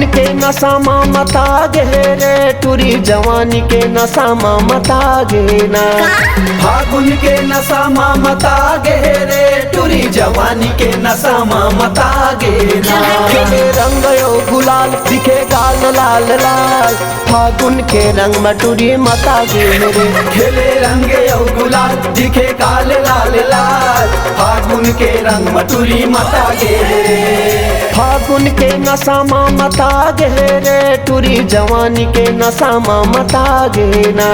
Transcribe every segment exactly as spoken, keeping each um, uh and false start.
के नशा मा मता गे रे टुरी, जवानी के नशा मा मता गे ना। फागुन के नशा मा मता गे रे टुरी, जवानी के नशा मा मता गे ना। खेले रंग अउ गुलाल, दिखे गाल लाल लाल। फागुन के रंग म टुरी मता गे रे। खेले रंग अउ गुलाल, दिखे गाल लाल लाल। फागुन के रंग म टुरी मता गे रे। फागुन के नशा मा मता गे रे टुरी, जवानी के नशा मा मता गे ना।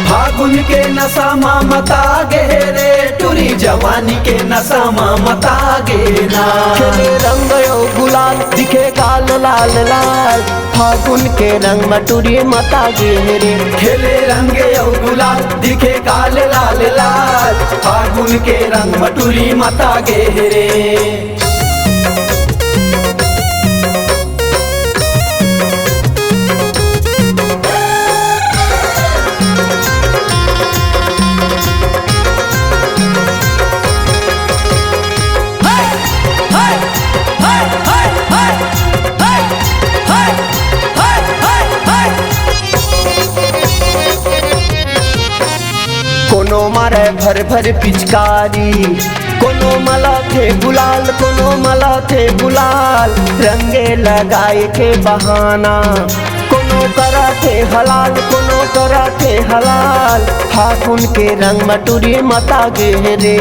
फागुन के नशा मा मता गे रे टुरी, जवानी के नशा मा मता गे ना। खेले रंग अउ गुलाल, दिखे गाल लाल लाल। फागुन के रंग म टुरी मता गे रे। खेले रंग अउ गुलाल, दिखे गाल लाल लाल। फागुन के रंग म टुरी मता गे रे। कोनो मारे भर भर पिचकारी, कोनो मलाथे गुलाल, कोनो मलाथे गुलाल, रंगे लगाए के बहाना। कोनो कराथे हलाल, कोनो कराथे हलाल, फागुन के रंग म टुरी मता गे रे।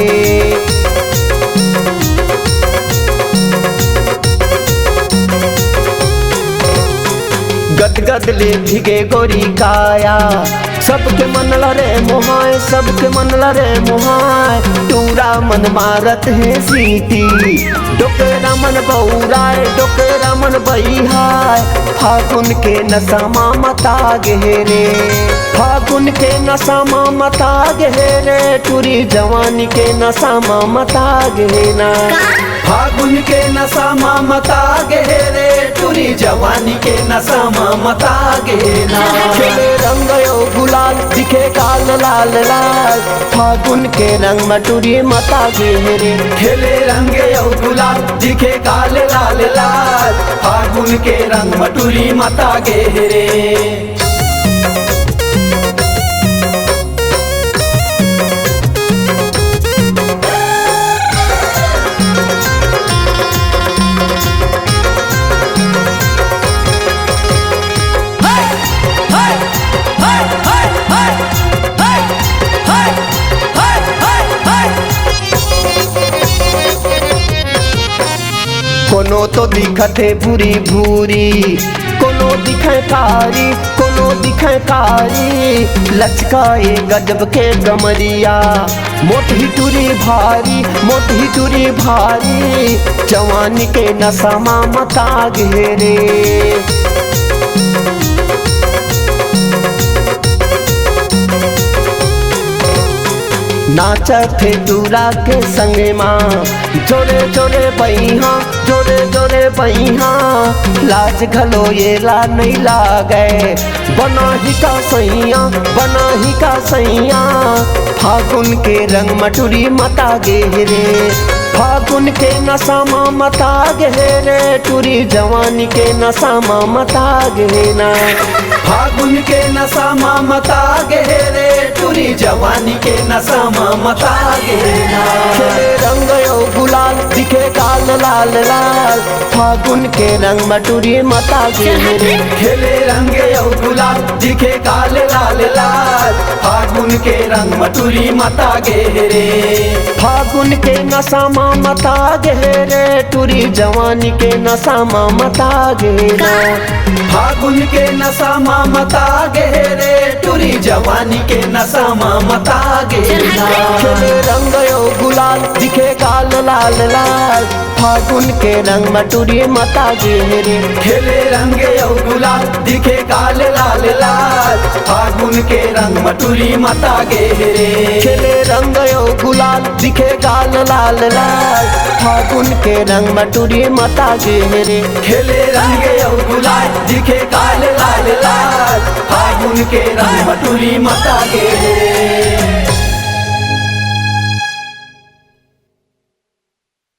गदगद ले भीगे गोरी काया, सबके मन ला रे मोहाय, सबके मन ला रे मोहाय। टूरा मन मारत हे सीटी, डोकरा मन बउराय, डोकरा मन बइहाय। फागुन के नशा मा मता गे रे, फागुन के नशा मा मता गे रे टुरी, जवानी के नशा मा मता गे ना। फागुन के नशा मा मता गे रे टुरी, जवानी के नशा मा मता गे ना। खेले रंग अउ गुलाल, दिखे गाल लाल लाल। फागुन के रंग म टुरी मता गे रे। खेले रंग अउ गुलाल, दिखे गाल लाल लाल। फागुन के रंग म टुरी मता गे रे। कोनो तो दिखत हे भूरी भूरी, कोनो दिखे कारी, कोनो दिखे कारी। लचकाए गजब के कमरिया, मोटही टुरी भारी, मोटही टुरी भारी। जवानी के नशा मा मता गे रे। नाचत हे टूरा के संग मा, जोरे जोरे बइहा, जोरे जोरे बइहा। लाज घलो एला नइ लागे, बनाही का सइया, बनाही का सइया। फागुन के रंग म टुरी मता गे रे, फागुन के नशा मा मता गे रे टुरी, जवानी के नशा मा मता गे ना। फागुन के नशा मा मता गे रे टुरी, जवानी के नशा मा मता गे ना। खेले रंग अउ गुलाल, दिखे गाल लाल लाल। फागुन के रंग म टुरी मता गे रे। खेले रंग अउ गुलाल, दिखे गाल लाल लाल। फागुन के रंग म टुरी मता गे रे। फागुन के नशा मा मता गे रे टुरी, जवानी के नशा मा मता गे ना। फागुन के नशा मा मता गे रे टुरी, जवानी के नशा मा मता गे ना। खेले रंग अउ गुलाल, दिखे गाल लाल लाल। फागुन के रंग म टुरी मता गे रे। खेले रंग अउ गुलाल, दिखे गाल लाल लाल। फागुन के रंग म टुरी मता गे रे। खेले रंग अउ गुलाल, दिखे गाल लाल लाल। फागुन के रंग म टुरी मता गे रे। खेले रंग अउ गुलाल, दिखे गाल लाल लाल। फागुन के रंग म टुरी मता गे रे।